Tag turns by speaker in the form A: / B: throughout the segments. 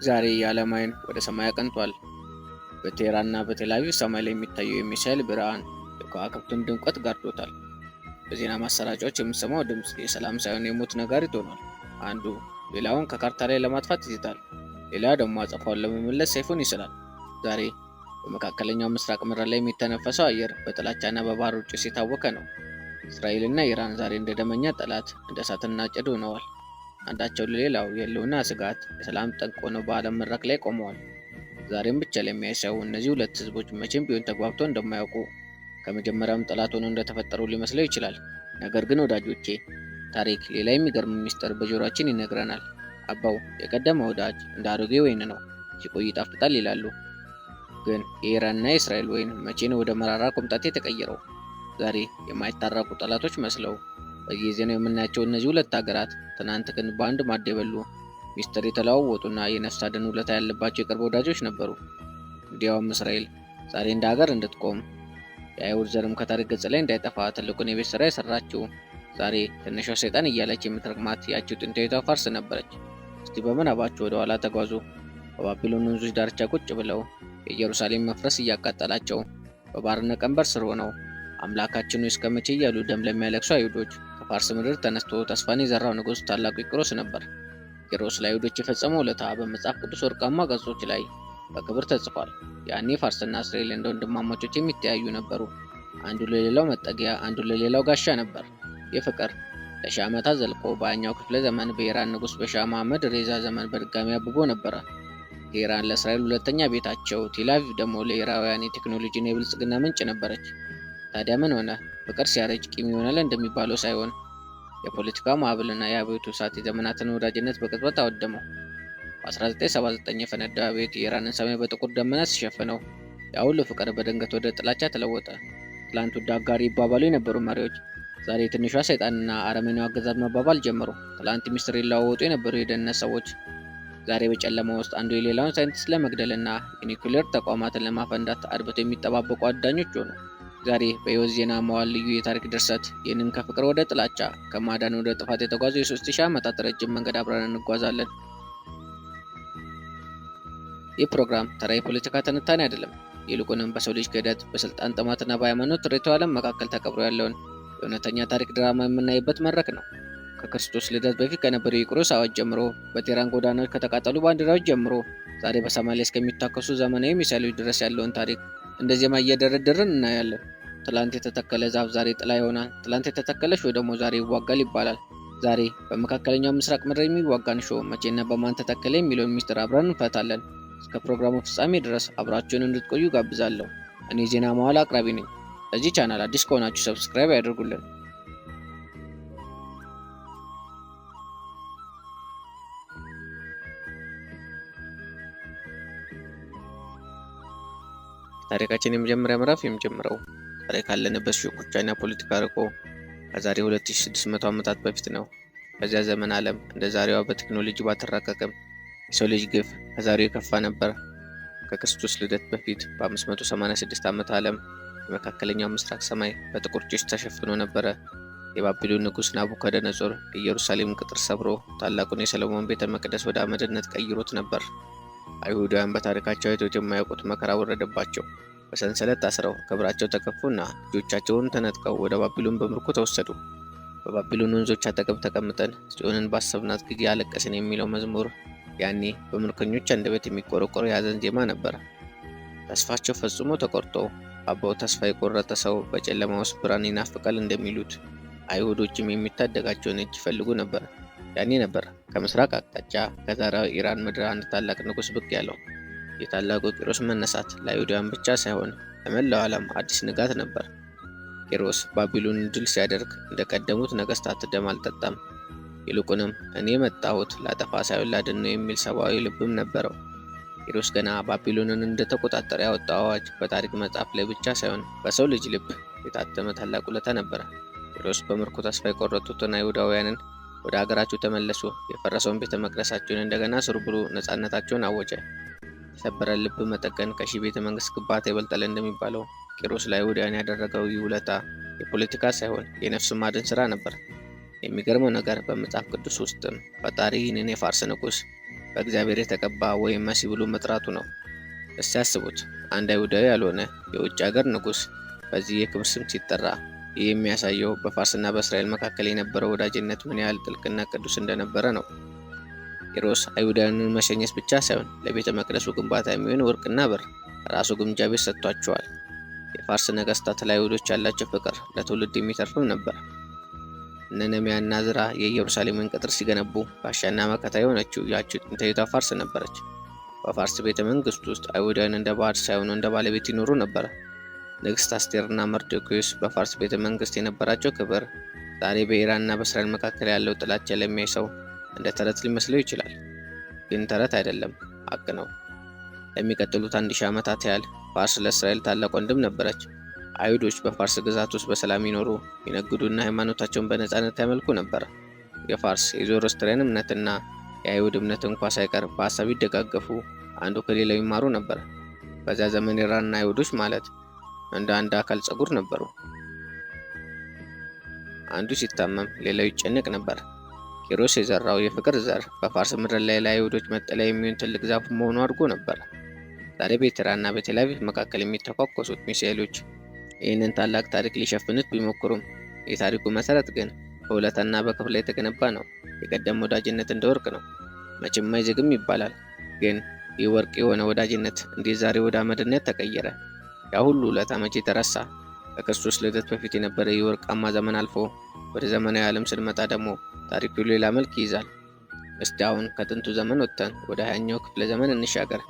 A: ዛሬ የዓለም ዓይን ወደ ሰማይ አቅንቷል። በቴህራንና በቴል አቪቭ ሰማይ ላይ የሚታየው የሚሳኤል ብርሃን የከዋክብቱን ድምቀት ጋርዶታል። በዜና ማሰራጫዎች የምንሰማው ድምፅ የሰላም ሳይሆን የሞት ነጋሪት ሆኗል። አንዱ ሌላውን ከካርታ ላይ ለማጥፋት ይዝታል፣ ሌላው ደግሞ አጸፋውን ለመመለስ ሰይፉን ይስላል። ዛሬ በመካከለኛው ምስራቅ ምድር ላይ የሚተነፈሰው አየር በጥላቻና በባሩድ ጭስ የታወከ ነው። እስራኤልና ኢራን ዛሬ እንደ ደመኛ ጠላት፣ እንደ እሳትና ጭድ ሆነዋል። አንዳቸው ለሌላው የህልውና ስጋት፣ የሰላም ጠንቅ ሆነው በዓለም መድረክ ላይ ቆመዋል። ዛሬም ብቻ ለሚያይ ሰው እነዚህ ሁለት ህዝቦች መቼም ቢሆን ተግባብተው እንደማያውቁ፣ ከመጀመሪያውም ጠላት ሆነው እንደተፈጠሩ ሊመስለው ይችላል። ነገር ግን ወዳጆቼ፣ ታሪክ ሌላ የሚገርም ሚስጥር በጆሮአችን ይነግረናል። አባው የቀደመ ወዳጅ እንደ አሮጌ ወይን ነው፣ ሲቆይ ይጣፍጣል ይላሉ። ግን የኢራንና የእስራኤል ወይን መቼ ነው ወደ መራራ ኮምጣጤ የተቀየረው? ዛሬ የማይታረቁ ጠላቶች መስለው በየዜናው የምናያቸው እነዚህ ሁለት ሀገራት ትናንት ግን በአንድ ማዕድ የበሉ፣ ሚስጥር የተለዋወጡና የነፍስ አድን ውለታ ያለባቸው የቅርብ ወዳጆች ነበሩ። እንዲያውም እስራኤል ዛሬ እንደ ሀገር እንድትቆም፣ የአይሁድ ዘርም ከታሪክ ገጽ ላይ እንዳይጠፋ ትልቁን የቤት ስራ የሰራችው ዛሬ ትንሿ ሰይጣን እያለች የምትረግማት ያቺው ጥንታዊቷ ፋርስ ነበረች። እስቲ በምናባችሁ ወደ ኋላ ተጓዙ። በባቢሎን ወንዞች ዳርቻ ቁጭ ብለው፣ የኢየሩሳሌም መፍረስ እያቃጠላቸው፣ በባርነት ቀንበር ስር ሆነው አምላካችን ሆይ እስከ መቼ እያሉ ደም ለሚያለቅሱ አይሁዶች ከፋርስ ምድር ተነስቶ ተስፋን የዘራው ንጉሥ ታላቁ ቂሮስ ነበር። ቂሮስ ለአይሁዶች የፈጸመው ውለታ በመጽሐፍ ቅዱስ ወርቃማ ገጾች ላይ በክብር ተጽፏል። ያኔ ፋርስና እስራኤል እንደ ወንድማማቾች የሚተያዩ ነበሩ። አንዱ ለሌላው መጠጊያ፣ አንዱ ለሌላው ጋሻ ነበር። ይህ ፍቅር ለሺህ ዓመታት ዘልቆ በሃያኛው ክፍለ ዘመን በኢራን ንጉሥ በሻህ መሐመድ ሬዛ ዘመን በድጋሚ አብቦ ነበረ። ቴህራን ለእስራኤል ሁለተኛ ቤታቸው፣ ቴልአቪቭ ደግሞ ለኢራናውያን የቴክኖሎጂና የብልጽግና ምንጭ ነበረች። ታዲያ ምን ሆነ? ፍቅር ሲያረጅ ቂም ይሆናል እንደሚባለው ሳይሆን የፖለቲካው ማዕበልና የአብዮቱ እሳት የዘመናትን ወዳጅነት በቅጽበት አወደመው። በ1979 የፈነዳው አብዮት የኢራንን ሰማይ በጥቁር ደመና ሲሸፍነው፣ ያ ሁሉ ፍቅር በድንገት ወደ ጥላቻ ተለወጠ። ትላንት ውድ አጋሪ ይባባሉ የነበሩ መሪዎች ዛሬ ትንሿ ሰይጣንና አረመኔው አገዛዝ መባባል ጀመሩ። ትላንት ሚስጥር ይለዋወጡ የነበሩ የደህንነት ሰዎች ዛሬ በጨለማ ውስጥ አንዱ የሌላውን ሳይንቲስት ለመግደልና የኒውክሌር ተቋማትን ለማፈንዳት አድብተው የሚጠባበቁ አዳኞች ሆኑ። ዛሬ በሕይወት ዜና መዋዕል ልዩ የታሪክ ድርሰት ይህንን ከፍቅር ወደ ጥላቻ፣ ከማዳን ወደ ጥፋት የተጓዘው የ3000 ዓመታት ረጅም መንገድ አብረን እንጓዛለን። ይህ ፕሮግራም ተራ የፖለቲካ ትንታኔ አይደለም። ይልቁንም በሰው ልጅ ክህደት፣ በስልጣን ጥማትና በሃይማኖት ርዕዮተ ዓለም መካከል ተቀብሮ ያለውን የእውነተኛ ታሪክ ድራማ የምናይበት መድረክ ነው። ከክርስቶስ ልደት በፊት ከነበረው የቂሮስ አዋጅ ጀምሮ፣ በቴህራን ጎዳናዎች ከተቃጠሉ ባንዲራዎች ጀምሮ፣ ዛሬ በሰማይ ላይ እስከሚታከሱ ዘመናዊ ሚሳይሎች ድረስ ያለውን ታሪክ እንደ ዜማ እየደረደርን እናያለን። ትላንት የተተከለ ዛፍ ዛሬ ጥላ ይሆናል፣ ትላንት የተተከለ ሾህ ደግሞ ዛሬ ይዋጋል ይባላል። ዛሬ በመካከለኛው ምስራቅ ምድር የሚዋጋን ሾህ መቼና በማን ተተከለ የሚለውን ሚስጥር አብረን እንፈታለን። እስከ ፕሮግራሙ ፍጻሜ ድረስ አብራችሁን እንድትቆዩ ጋብዛለሁ። እኔ ዜና መዋዕል አቅራቢ ነኝ። ለዚህ ቻናል አዲስ ከሆናችሁ subscribe ያድርጉልን። ታሪካችን የመጀመሪያ ምዕራፍ የሚጀምረው ዛሬ ካለንበት ሽኩቻና ፖለቲካ ርቆ ከዛሬ 2600 ዓመታት በፊት ነው። በዚያ ዘመን ዓለም እንደ ዛሬዋ በቴክኖሎጂ ባትራቀቅም የሰው ልጅ ግፍ ከዛሬው የከፋ ነበር። ከክርስቶስ ልደት በፊት በ586 ዓመተ ዓለም የመካከለኛው ምስራቅ ሰማይ በጥቁር ጭስ ተሸፍኖ ነበረ። የባቢሎን ንጉሥ ናቡከደነጾር የኢየሩሳሌም ቅጥር ሰብሮ ታላቁን የሰሎሞን ቤተ መቅደስ ወደ አመድነት ቀይሮት ነበር። አይሁዳውያን በታሪካቸው አይተውት የማያውቁት መከራ ወረደባቸው። በሰንሰለት ታስረው፣ ክብራቸው ተገፉና ልጆቻቸውን ተነጥቀው ወደ ባቢሎን በምርኮ ተወሰዱ። በባቢሎን ወንዞች አጠገብ ተቀምጠን ጽዮንን ባሰብናት ጊዜ አለቀስን የሚለው መዝሙር ያኔ በምርኮኞች አንደበት የሚቆረቆር የሐዘን ዜማ ነበር። ተስፋቸው ፈጽሞ ተቆርጦ፣ አባው ተስፋ የቆረጠ ሰው በጨለማ ውስጥ ብርሃን ይናፍቃል እንደሚሉት፣ አይሁዶችም የሚታደጋቸውን እጅ ይፈልጉ ነበር። ያኔ ነበር ከምስራቅ አቅጣጫ ከዛሬዋ ኢራን ምድር አንድ ታላቅ ንጉሥ ብቅ ያለው። የታላቁ ቂሮስ መነሳት ለአይሁዳውያን ብቻ ሳይሆን ለመላው ዓለም አዲስ ንጋት ነበር። ቂሮስ ባቢሎንን ድል ሲያደርግ እንደቀደሙት ነገስታት ደም አልጠጣም። ይልቁንም እኔ የመጣሁት ላጠፋ ሳይሆን ላድን ነው የሚል ሰብአዊ ልብም ነበረው። ቂሮስ ገና ባቢሎንን እንደተቆጣጠረ ያወጣው አዋጅ በታሪክ መጽሐፍ ላይ ብቻ ሳይሆን በሰው ልጅ ልብ የታተመ ታላቅ ውለታ ነበረ። ቂሮስ በምርኮ ተስፋ የቆረጡትን አይሁዳውያንን ወደ አገራችሁ ተመለሱ፣ የፈረሰውን ቤተ መቅደሳችሁን እንደገና ስሩ ብሎ ነፃነታቸውን አወጀ። የተሰበረ ልብ መጠገን ከሺህ ቤተ መንግስት ግንባታ ይበልጣል እንደሚባለው፣ ቂሮስ ለአይሁዳውያን ያደረገው ይህ ውለታ የፖለቲካ ሳይሆን የነፍስ ማድን ስራ ነበር። የሚገርመው ነገር በመጽሐፍ ቅዱስ ውስጥም ፈጣሪ ይህንን የፋርስ ንጉሥ በእግዚአብሔር የተቀባ ወይም መሲህ ብሎ መጥራቱ ነው። እስቲ ያስቡት፣ አንድ አይሁዳዊ ያልሆነ የውጭ ሀገር ንጉሥ በዚህ የክብር ስም ሲጠራ፣ ይህ የሚያሳየው በፋርስና በእስራኤል መካከል የነበረው ወዳጅነት ምን ያህል ጥልቅና ቅዱስ እንደነበረ ነው። ቂሮስ አይሁዳውያንን መሸኘት ብቻ ሳይሆን ለቤተ መቅደሱ ግንባታ የሚሆን ወርቅና ብር ራሱ ግምጃ ቤት ሰጥቷቸዋል። የፋርስ ነገስታት ለአይሁዶች ያላቸው ፍቅር ለትውልድ የሚተርፍም ነበር። እነ ነህምያና ዕዝራ የኢየሩሳሌምን ቅጥር ሲገነቡ ጋሻና መከታ የሆነችው ያቺው ጥንታዊቷ ፋርስ ነበረች። በፋርስ ቤተ መንግስት ውስጥ አይሁዳውያን እንደ ባዕድ ሳይሆኑ እንደ ባለቤት ይኖሩ ነበር። ንግስት አስቴርና መርዶክዮስ በፋርስ ቤተ መንግስት የነበራቸው ክብር ዛሬ በኢራንና በእስራኤል መካከል ያለው ጥላቻ ለሚያይ ሰው እንደ ተረት ሊመስለው ይችላል። ግን ተረት አይደለም፣ ሀቅ ነው። ለሚቀጥሉት 1000 ዓመታት ያህል ፋርስ ለእስራኤል ታላቅ ወንድም ነበረች። አይሁዶች በፋርስ ግዛት ውስጥ በሰላም ይኖሩ፣ ይነግዱና ሃይማኖታቸውን በነፃነት ያመልኩ ነበር። የፋርስ የዞሮአስትሪያን እምነትና የአይሁድ እምነት እንኳ ሳይቀር በሀሳብ ይደጋገፉ፣ አንዱ ከሌላው ይማሩ ነበር። በዚያ ዘመን ኢራንና አይሁዶች ማለት እንደ አንድ አካል ፀጉር ነበሩ። አንዱ ሲታመም ሌላው ይጨነቅ ነበር። ቂሮስ የዘራው የፍቅር ዘር በፋርስ ምድር ላይ ለአይሁዶች መጠለያ የሚሆን ትልቅ ዛፍ መሆኑ አድርጎ ነበር። ዛሬ በቴህራንና በቴል አቪቭ መካከል የሚተኳኮሱት ሚሳኤሎች ይህንን ታላቅ ታሪክ ሊሸፍኑት ቢሞክሩም የታሪኩ መሰረት ግን በውለታና በክብር ላይ የተገነባ ነው። የቀደመ ወዳጅነት እንደ ወርቅ ነው፣ መቼም አይዝግም ይባላል። ግን ይህ ወርቅ የሆነ ወዳጅነት እንዴት ዛሬ ወደ አመድነት ተቀየረ? ያ ሁሉ ውለታ መቼ ተረሳ? ከክርስቶስ ልደት በፊት የነበረ የወርቃማ ዘመን አልፎ ወደ ዘመናዊ ዓለም ስንመጣ ደግሞ ታሪኩ ሌላ መልክ ይይዛል። እስቲ አሁን ከጥንቱ ዘመን ወጥተን ወደ 20ኛው ክፍለ ዘመን እንሻገር።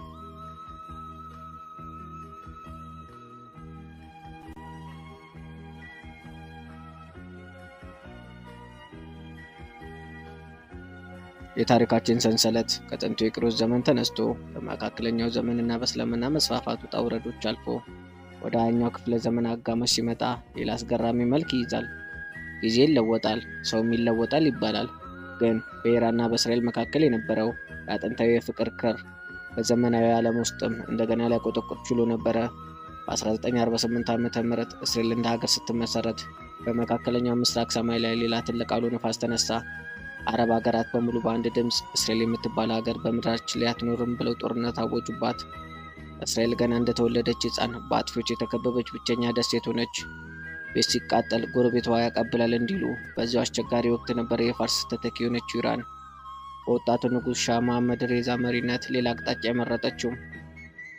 A: የታሪካችን ሰንሰለት ከጥንቱ የቂሮስ ዘመን ተነስቶ በመካከለኛው ዘመንና በእስልምና መስፋፋት ውጣ ውረዶች አልፎ ወደ 20ኛው ክፍለ ዘመን አጋማሽ ሲመጣ ሌላ አስገራሚ መልክ ይይዛል። ጊዜ ይለወጣል፣ ሰውም ይለወጣል ይባላል። ግን በኢራንና በእስራኤል መካከል የነበረው የአጥንታዊ የፍቅር ክር በዘመናዊ ዓለም ውስጥም እንደገና ሊያቆጠቁጥ ችሎ ነበረ። በ1948 ዓ.ም እስራኤል እንደ ሀገር ስትመሰረት በመካከለኛው ምስራቅ ሰማይ ላይ ሌላ ትልቅ አውሎ ነፋስ ተነሳ። አረብ ሀገራት በሙሉ በአንድ ድምፅ እስራኤል የምትባል ሀገር በምድራችን ላይ አትኖርም ብለው ጦርነት አወጁባት። እስራኤል ገና እንደተወለደች ሕፃን በአጥፊዎች የተከበበች ብቸኛ ደሴት ሆነች። ቤት ሲቃጠል ጎረቤቷ ያቀብላል እንዲሉ በዚያው አስቸጋሪ ወቅት ነበር የፋርስ ተተኪ የሆነችው ኢራን በወጣቱ ንጉሥ ሻህ መሐመድ ሬዛ መሪነት ሌላ አቅጣጫ የመረጠችው።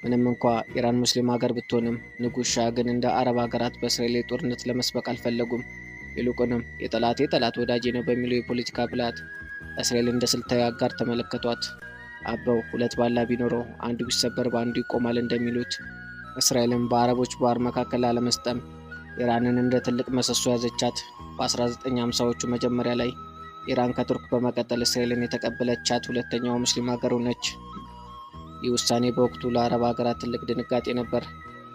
A: ምንም እንኳ ኢራን ሙስሊም ሀገር ብትሆንም ንጉሥ ሻህ ግን እንደ አረብ ሀገራት በእስራኤል ላይ ጦርነት ለመስበቅ አልፈለጉም። ይልቁንም የጠላቴ ጠላት ወዳጄ ነው በሚለው የፖለቲካ ብልሃት እስራኤል እንደ ስልታዊ አጋር ተመለከቷት። አበው ሁለት ባላ ቢኖረው አንዱ ቢሰበር በአንዱ ይቆማል እንደሚሉት እስራኤልም በአረቦች ባህር መካከል ላለመስጠም ኢራንን እንደ ትልቅ ምሰሶ ያዘቻት። በ1950ዎቹ መጀመሪያ ላይ ኢራን ከቱርክ በመቀጠል እስራኤልን የተቀበለቻት ሁለተኛዋ ሙስሊም ሀገር ሆነች። ይህ ውሳኔ በወቅቱ ለአረብ ሀገራት ትልቅ ድንጋጤ ነበር።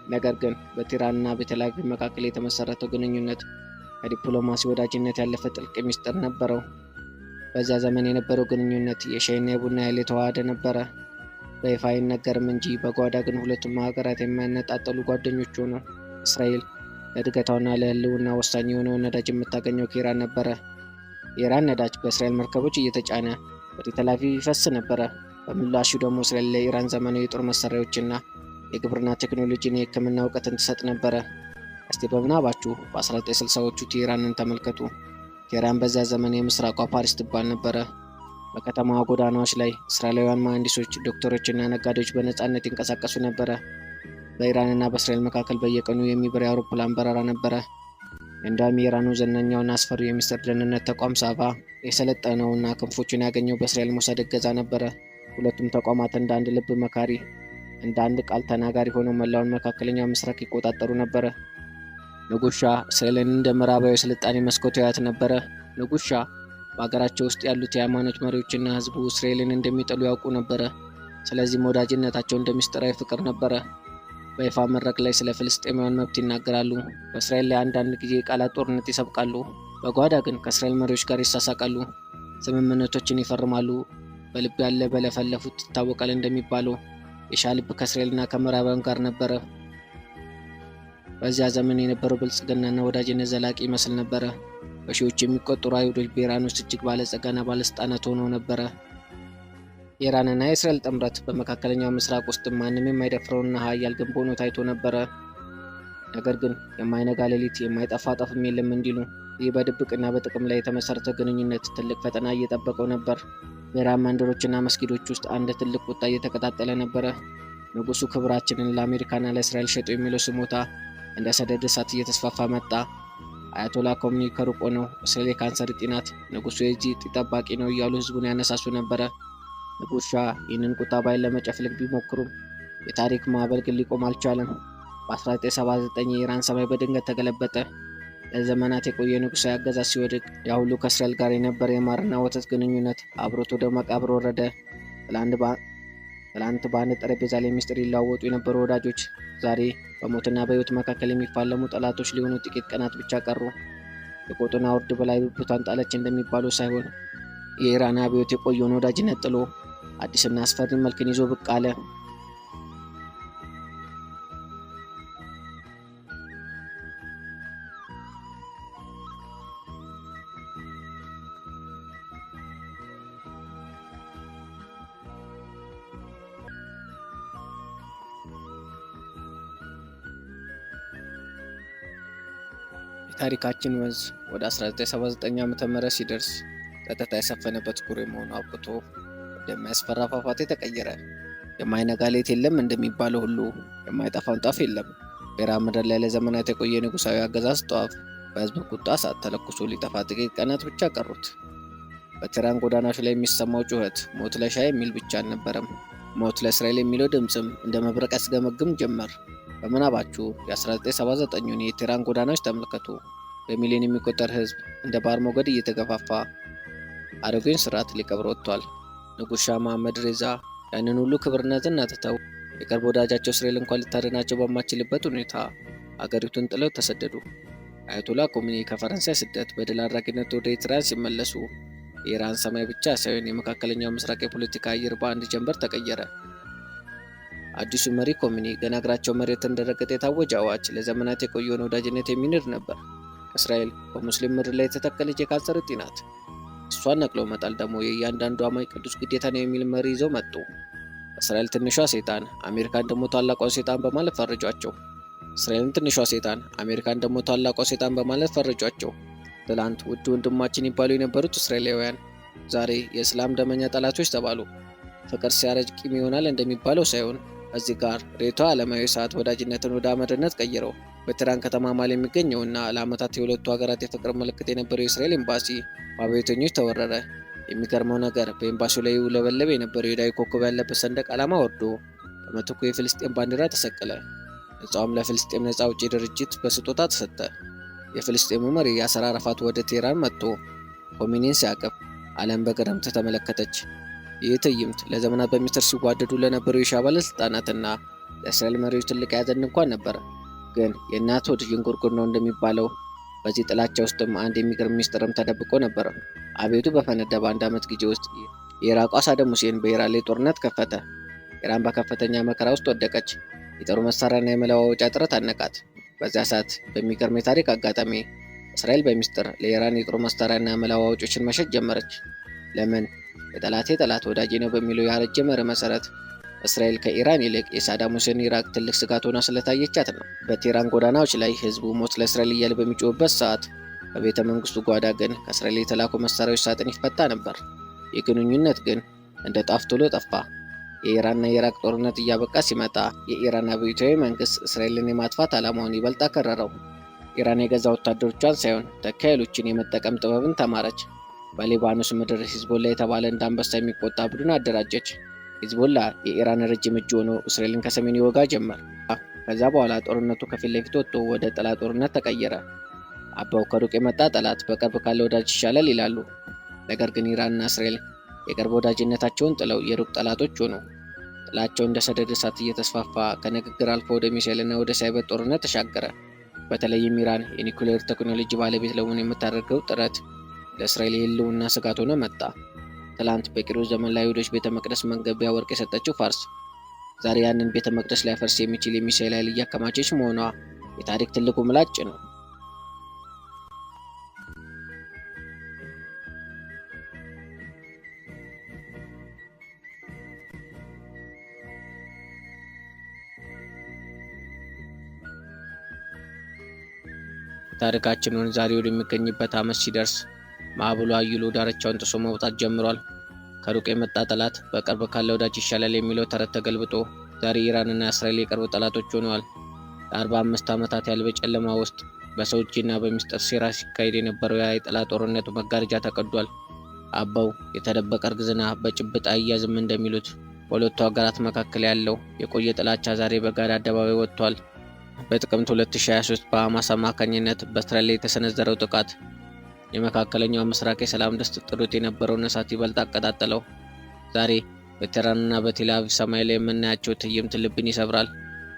A: ነገር ግን በቴህራንና በቴል አቪቭ መካከል የተመሰረተው ግንኙነት ከዲፕሎማሲ ወዳጅነት ያለፈ ጥልቅ ሚስጥር ነበረው። በዚያ ዘመን የነበረው ግንኙነት የሻይና የቡና ያህል የተዋሃደ ነበረ። በይፋ አይነገርም እንጂ በጓዳ ግን ሁለቱም ሀገራት የማይነጣጠሉ ጓደኞች ሆኑ። እስራኤል ለእድገቷና ለሕልውና ወሳኝ የሆነውን ነዳጅ የምታገኘው ከኢራን ነበረ። የኢራን ነዳጅ በእስራኤል መርከቦች እየተጫነ ወደ ቴል አቪቭ ይፈስ ነበረ። በምላሹ ደግሞ እስራኤል ለኢራን ዘመናዊ የጦር መሳሪያዎችና የግብርና ቴክኖሎጂን፣ የሕክምና እውቀትን ትሰጥ ነበረ። እስቲ በምናባችሁ በ1960ዎቹ ቴህራንን ተመልከቱ። ቴህራን በዚያ ዘመን የምስራቋ ፓሪስ ትባል ነበረ። በከተማዋ ጎዳናዎች ላይ እስራኤላውያን መሐንዲሶች፣ ዶክተሮችና ነጋዴዎች በነፃነት ይንቀሳቀሱ ነበረ። በኢራንና በእስራኤል መካከል በየቀኑ የሚበር የአውሮፕላን በረራ ነበረ። እንዲያውም የኢራኑ ዝነኛውና አስፈሪው የሚስጥር ደህንነት ተቋም ሳቫ የሰለጠነውና ክንፎቹን ያገኘው በእስራኤል ሞሳድ እገዛ ነበረ። ሁለቱም ተቋማት እንደ አንድ ልብ መካሪ፣ እንደ አንድ ቃል ተናጋሪ ሆነው መላውን መካከለኛው ምስራቅ ይቆጣጠሩ ነበረ። ንጉሥ ሻህ እስራኤልን እንደ ምዕራባዊ ስልጣኔ መስኮት ያያት ነበረ። ንጉሥ ሻህ በሀገራቸው ውስጥ ያሉት የሃይማኖት መሪዎችና ሕዝቡ እስራኤልን እንደሚጠሉ ያውቁ ነበረ። ስለዚህም ወዳጅነታቸው እንደ ምስጢራዊ ፍቅር ነበረ። በይፋ መድረክ ላይ ስለ ፍልስጤማውያን መብት ይናገራሉ። በእስራኤል ላይ አንዳንድ ጊዜ የቃላት ጦርነት ይሰብቃሉ። በጓዳ ግን ከእስራኤል መሪዎች ጋር ይሳሳቃሉ፣ ስምምነቶችን ይፈርማሉ። በልብ ያለ በለፈለፉት ይታወቃል እንደሚባለው የሻህ ልብ ከእስራኤልና ከምዕራባውያን ጋር ነበረ። በዚያ ዘመን የነበረው ብልጽግናና ወዳጅነት ዘላቂ ይመስል ነበረ። በሺዎች የሚቆጠሩ አይሁዶች በኢራን ውስጥ እጅግ ባለጸጋና ባለስልጣናት ሆነው ነበረ። የኢራንና የእስራኤል ጥምረት በመካከለኛው ምስራቅ ውስጥ ማንም የማይደፍረውና ሀያል ግንብ ሆኖ ታይቶ ነበረ። ነገር ግን የማይነጋ ሌሊት የማይጠፋ ጠፍም የለም እንዲሉ፣ ይህ በድብቅና በጥቅም ላይ የተመሰረተ ግንኙነት ትልቅ ፈተና እየጠበቀው ነበር። በኢራን መንደሮችና መስጊዶች ውስጥ አንድ ትልቅ ቁጣ እየተቀጣጠለ ነበረ። ንጉሱ ክብራችንን ለአሜሪካና ለእስራኤል ሸጡ የሚለው ስሞታ እንደ ሰደድ እሳት እየተስፋፋ መጣ። አያቶላ ኮምኒ ከሩቅ ሆነው እስራኤል የካንሰር እጢ ናት፣ ንጉሱ የዚህ እጢ ጠባቂ ነው እያሉ ህዝቡን ያነሳሱ ነበረ። ንጉሥ ሻህ ይህንን ቁጣ በኃይል ለመጨፍለቅ ቢሞክሩም የታሪክ ማዕበል ግን ሊቆም አልቻለም። በ1979 የኢራን ሰማይ በድንገት ተገለበጠ። ለዘመናት የቆየ ንጉሣዊ አገዛዝ ሲወድቅ ያ ሁሉ ከእስራኤል ጋር የነበረ የማርና ወተት ግንኙነት አብሮት ወደ መቃብር ወረደ። ትላንት በአንድ ጠረጴዛ ላይ ሚስጥር ይለዋወጡ የነበሩ ወዳጆች ዛሬ በሞትና በሕይወት መካከል የሚፋለሙ ጠላቶች ሊሆኑ ጥቂት ቀናት ብቻ ቀሩ። የቆጡን አውርድ በላይ ብብቷን ጣለች እንደሚባለው ሳይሆን፣ የኢራን አብዮት የቆየውን ወዳጅነት ጥሎ አዲስና አስፈሪ መልክን ይዞ ብቅ አለ። የታሪካችን ወንዝ ወደ 1979 ዓ.ም ሲደርስ ጸጥታ የሰፈነበት ኩሬ መሆኑ አብቅቶ ወደሚያስፈራ ፏፏቴ ተቀየረ። የማይነጋ ሌት የለም እንደሚባለው ሁሉ የማይጠፋም ጧፍ የለም። በኢራን ምድር ላይ ለዘመናት የቆየ ንጉሣዊ አገዛዝ ጧፍ በሕዝብ ቁጣ እሳት ተለኩሶ ሊጠፋ ጥቂት ቀናት ብቻ ቀሩት። በቴህራን ጎዳናዎች ላይ የሚሰማው ጩኸት ሞት ለሻህ የሚል ብቻ አልነበረም። ሞት ለእስራኤል የሚለው ድምፅም እንደ መብረቅ ያስገመግም ጀመር። በምናባችሁ የ1979ን የቴህራን ጎዳናዎች ተመልከቱ። በሚሊዮን የሚቆጠር ሕዝብ እንደ ባህር ሞገድ እየተገፋፋ አሮጌውን ስርዓት ሊቀብር ወጥቷል። ንጉሥ ሻህ መሐመድ ሬዛ ያንን ሁሉ ክብርና ዝና ትተው የቅርብ ወዳጃቸው እስራኤል እንኳን ልታድናቸው በማትችልበት ሁኔታ አገሪቱን ጥለው ተሰደዱ። አያቶላ ኮሚኒ ከፈረንሳይ ስደት በድል አድራጊነት ወደ ቴህራን ሲመለሱ የኢራን ሰማይ ብቻ ሳይሆን የመካከለኛው ምስራቅ የፖለቲካ አየር በአንድ ጀንበር ተቀየረ። አዲሱ መሪ ኮሚኒ ገና እግራቸው መሬት እንደረገጠ የታወጀ አዋጅ ለዘመናት የቆየውን ወዳጅነት የሚንድ ነበር። እስራኤል በሙስሊም ምድር ላይ የተተከለች የካንሰር እጢ ናት፣ እሷን ነቅሎ መጣል ደግሞ የእያንዳንዱ አማኝ ቅዱስ ግዴታ ነው የሚል መሪ ይዘው መጡ። እስራኤል ትንሿ ሰይጣን፣ አሜሪካን ደግሞ ታላቋ ሰይጣን በማለት ፈረጇቸው። እስራኤልን ትንሿ ሰይጣን፣ አሜሪካን ደግሞ ታላቋ ሰይጣን በማለት ፈረጇቸው። ትላንት ውድ ወንድማችን ይባሉ የነበሩት እስራኤላውያን ዛሬ የእስላም ደመኛ ጠላቶች ተባሉ። ፍቅር ሲያረጅ ቂም ይሆናል እንደሚባለው ሳይሆን፣ እዚህ ጋር ሬቷ ዓለማዊ ሰዓት ወዳጅነትን ወደ አመድነት ቀይረው በቴህራን ከተማ መሃል የሚገኘውና ለዓመታት የሁለቱ ሀገራት የፍቅር ምልክት የነበረው የእስራኤል ኤምባሲ በአብዮተኞች ተወረረ። የሚገርመው ነገር በኤምባሲው ላይ ይውለበለብ የነበረው የዳዊት ኮከብ ያለበት ሰንደቅ ዓላማ ወርዶ በምትኩ የፍልስጤም ባንዲራ ተሰቀለ። ሕንፃውም ለፍልስጤም ነፃ አውጪ ድርጅት በስጦታ ተሰጠ። የፍልስጤሙ መሪ ያሰር አረፋት ወደ ቴህራን መጥቶ ኮሚኒን ሲያቅፍ ዓለም በግርምት ተመለከተች። ይህ ትዕይንት ለዘመናት በሚስጥር ሲዋደዱ ለነበሩ የሻህ ባለሥልጣናትና ለእስራኤል መሪዎች ትልቅ የሐዘን ድንኳን ነበር። ግን የእናት ሆድ ዥንጉርጉር ነው እንደሚባለው፣ በዚህ ጥላቻ ውስጥም አንድ የሚገርም ሚስጥርም ተደብቆ ነበር። አብዮቱ በፈነዳ በአንድ ዓመት ጊዜ ውስጥ የኢራቋ ሳዳም ሁሴን በኢራን ላይ ጦርነት ከፈተ። ኢራን በከፍተኛ መከራ ውስጥ ወደቀች። የጦር መሳሪያና የመለዋወጫ እጥረት አነቃት። በዚያ ሰዓት በሚገርም የታሪክ አጋጣሚ እስራኤል በሚስጥር ለኢራን የጦር መሳሪያና መለዋወጮችን መሸጥ ጀመረች። ለምን? የጠላቴ ጠላት ወዳጄ ነው በሚለው ያረጀ መርህ መሰረት እስራኤል ከኢራን ይልቅ የሳዳም ሁሴን ኢራቅ ትልቅ ስጋት ሆና ስለታየቻት ነው። በቴህራን ጎዳናዎች ላይ ህዝቡ ሞት ለእስራኤል እያለ በሚጮህበት ሰዓት በቤተ መንግስቱ ጓዳ ግን ከእስራኤል የተላኩ መሳሪያዎች ሳጥን ይፈታ ነበር። ይህ ግንኙነት ግን እንደ ጧፍ ቶሎ ጠፋ። የኢራንና የኢራቅ ጦርነት እያበቃ ሲመጣ የኢራን አብዮታዊ መንግስት እስራኤልን የማጥፋት ዓላማውን ይበልጥ አከረረው። ኢራን የገዛ ወታደሮቿን ሳይሆን ተኪ ኃይሎችን የመጠቀም ጥበብን ተማረች። በሊባኖስ ምድር ሂዝቦላ የተባለ እንደ አንበሳ የሚቆጣ ቡድን አደራጀች። ሂዝቦላ የኢራን ረጅም እጅ ሆኖ እስራኤልን ከሰሜን ይወጋ ጀመር። ከዛ በኋላ ጦርነቱ ከፊት ለፊት ወጥቶ ወደ ጥላ ጦርነት ተቀየረ። አባው ከሩቅ የመጣ ጠላት በቅርብ ካለ ወዳጅ ይሻላል ይላሉ። ነገር ግን ኢራንና እስራኤል የቅርብ ወዳጅነታቸውን ጥለው የሩቅ ጠላቶች ሆኑ። ጥላቸው እንደ ሰደድ እሳት እየተስፋፋ ከንግግር አልፎ ወደ ሚሳኤልና ወደ ሳይበር ጦርነት ተሻገረ። በተለይም ኢራን የኒውክሌር ቴክኖሎጂ ባለቤት ለመሆን የምታደርገው ጥረት ለእስራኤል የህልውና ስጋት ሆኖ መጣ። ትላንት በቂሮስ ዘመን ለአይሁዶች ቤተ መቅደስ መገንቢያ ወርቅ የሰጠችው ፋርስ ዛሬ ያንን ቤተ መቅደስ ሊያፈርስ የሚችል የሚሳኤል ኃይል እያከማቸች መሆኗ የታሪክ ትልቁ ምላጭ ነው። ታሪካችን ወደ ዛሬ ወደሚገኝበት ዓመት ሲደርስ ማዕበሉ አይሎ ዳርቻውን ጥሶ መውጣት ጀምሯል። ከሩቅ የመጣ ጠላት በቅርብ ካለ ወዳጅ ይሻላል የሚለው ተረት ተገልብጦ ዛሬ ኢራንና እስራኤል የቅርብ ጠላቶች ሆነዋል። ለ45 ዓመታት ያህል በጨለማ ውስጥ በሰው እጅና በሚስጥር ሴራ ሲካሄድ የነበረው ያ የጥላ ጦርነቱ መጋረጃ ተቀዷል። አባው የተደበቀ እርግዝና በጭብጥ አይያዝም እንደሚሉት በሁለቱ ሀገራት መካከል ያለው የቆየ ጥላቻ ዛሬ በጋድ አደባባይ ወጥቷል። በጥቅምት 2023 በሐማስ አማካኝነት በእስራኤል ላይ የተሰነዘረው ጥቃት የመካከለኛው ምስራቅ የሰላም ድስት ጥዶት የነበረውን እሳት ይበልጥ አቀጣጠለው። ዛሬ በቴህራንና በቴል አቪቭ ሰማይ ላይ የምናያቸው ትዕይንት ልብን ይሰብራል።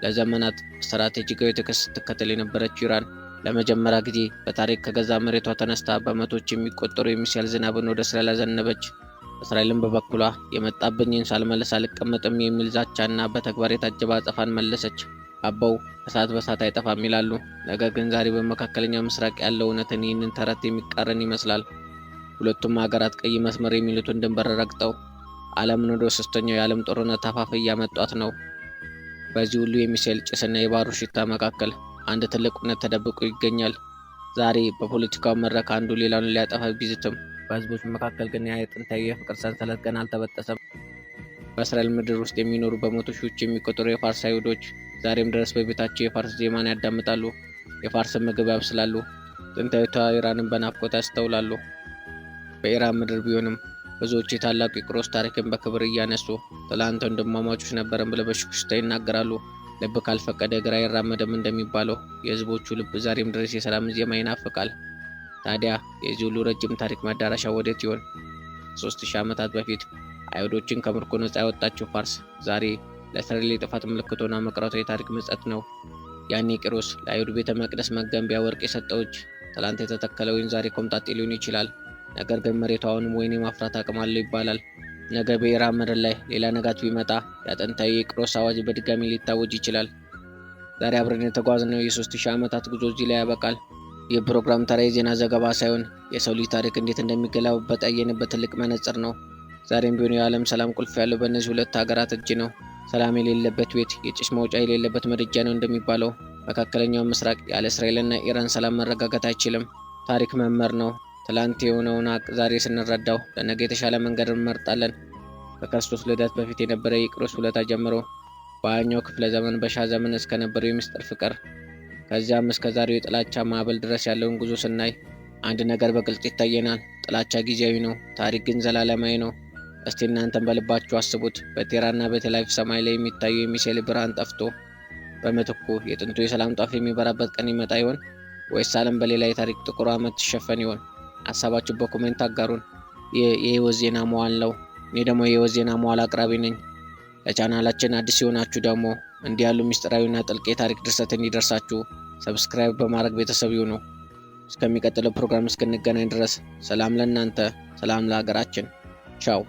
A: ለዘመናት ስትራቴጂካዊ ትዕግስት ስትከተል የነበረችው ኢራን ለመጀመሪያ ጊዜ በታሪክ ከገዛ መሬቷ ተነስታ በመቶዎች የሚቆጠሩ የሚሳኤል ዝናብን ወደ እስራኤል አዘነበች። እስራኤልም በበኩሏ የመጣብኝን ሳልመልስ አልቀመጥም የሚል ዛቻና በተግባር የታጀበ አጸፋን መለሰች። አበው እሳት በእሳት አይጠፋም ይላሉ። ነገር ግን ዛሬ በመካከለኛው ምስራቅ ያለው እውነትን ይህንን ተረት የሚቃረን ይመስላል። ሁለቱም ሀገራት ቀይ መስመር የሚሉትን ድንበር ረግጠው ዓለምን ወደ ሶስተኛው የዓለም ጦርነት አፋፍ እያመጧት ነው። በዚህ ሁሉ የሚሳኤል ጭስና የባሩድ ሽታ መካከል አንድ ትልቅ እውነት ተደብቆ ይገኛል። ዛሬ በፖለቲካው መድረክ አንዱ ሌላውን ሊያጠፋ ቢዝትም በህዝቦች መካከል ግን ያ የጥንታዊ የፍቅር ሰንሰለት ገና አልተበጠሰም። በእስራኤል ምድር ውስጥ የሚኖሩ በመቶ ሺዎች የሚቆጠሩ የፋርስ አይሁዶች ዛሬም ድረስ በቤታቸው የፋርስ ዜማን ያዳምጣሉ፣ የፋርስን ምግብ ያብስላሉ፣ ጥንታዊቷ ኢራንን በናፍቆት ያስተውላሉ። በኢራን ምድር ቢሆንም ብዙዎች የታላቁ የቂሮስ ታሪክን በክብር እያነሱ ትላንት ወንድማማቾች ነበርን ብለው በሹክሹክታ ይናገራሉ። ልብ ካልፈቀደ እግር አይራመድም እንደሚባለው የህዝቦቹ ልብ ዛሬም ድረስ የሰላም ዜማ ይናፍቃል። ታዲያ የዚህ ሁሉ ረጅም ታሪክ መዳረሻ ወዴት ይሆን? 3000 ዓመታት በፊት አይሁዶችን ከምርኮ ነፃ ያወጣችው ፋርስ ዛሬ ለእስራኤል የጥፋት ምልክት ሆና መቅረቷ የታሪክ ምጸት ነው። ያኔ ቂሮስ ለአይሁድ ቤተ መቅደስ መገንቢያ ወርቅ የሰጠው እጅ ትላንት የተተከለ ወይን ዛሬ ኮምጣጤ ሊሆን ይችላል። ነገር ግን መሬቱ አሁንም ወይን የማፍራት አቅም አለው ይባላል። ነገ በኢራን ምድር ላይ ሌላ ንጋት ቢመጣ የጥንታዊ የቂሮስ አዋጅ በድጋሚ ሊታወጅ ይችላል። ዛሬ አብረን የተጓዝነው የ3000 ዓመታት ጉዞ እዚህ ላይ ያበቃል። ይህ ፕሮግራም ተራ የዜና ዘገባ ሳይሆን የሰው ልጅ ታሪክ እንዴት እንደሚገለባበጥ ያየንበት ትልቅ መነጽር ነው። ዛሬም ቢሆን የዓለም ሰላም ቁልፍ ያለው በእነዚህ ሁለት ሀገራት እጅ ነው። ሰላም የሌለበት ቤት የጭስ መውጫ የሌለበት ምድጃ ነው እንደሚባለው መካከለኛው ምስራቅ ያለ እስራኤልና ኢራን ሰላም መረጋጋት አይችልም። ታሪክ መምህር ነው። ትላንት የሆነውን ሀቅ ዛሬ ስንረዳው ለነገ የተሻለ መንገድ እንመርጣለን። ከክርስቶስ ልደት በፊት የነበረ የቂሮስ ውለታ ጀምሮ በ20ኛው ክፍለ ዘመን በሻህ ዘመን እስከነበረው የምስጢር ፍቅር ከዚያም እስከ ዛሬው የጥላቻ ማዕበል ድረስ ያለውን ጉዞ ስናይ አንድ ነገር በግልጽ ይታየናል። ጥላቻ ጊዜያዊ ነው፣ ታሪክ ግን ዘላለማዊ ነው። እስቲ እናንተም በልባችሁ አስቡት። በቴህራንና በቴል አቪቭ ሰማይ ላይ የሚታየው የሚሳኤል ብርሃን ጠፍቶ በምትኩ የጥንቱ የሰላም ጧፍ የሚበራበት ቀን ይመጣ ይሆን? ወይስ ዓለም በሌላ የታሪክ ጥቁር ዓመት ትሸፈን ይሆን? ሀሳባችሁ በ comment አጋሩን። ይህ የህይወት ዜና መዋል ነው። እኔ ደግሞ የህይወት ዜና መዋል አቅራቢ ነኝ። ለቻናላችን አዲስ የሆናችሁ ደግሞ እንዲህ ያሉ ምስጢራዊና ጥልቅ የታሪክ ድርሰት እንዲደርሳችሁ subscribe በማድረግ ቤተሰብ ይሁኑ። እስከሚቀጥለው ፕሮግራም እስክንገናኝ ድረስ ሰላም ለእናንተ፣ ሰላም ለሀገራችን። ቻው።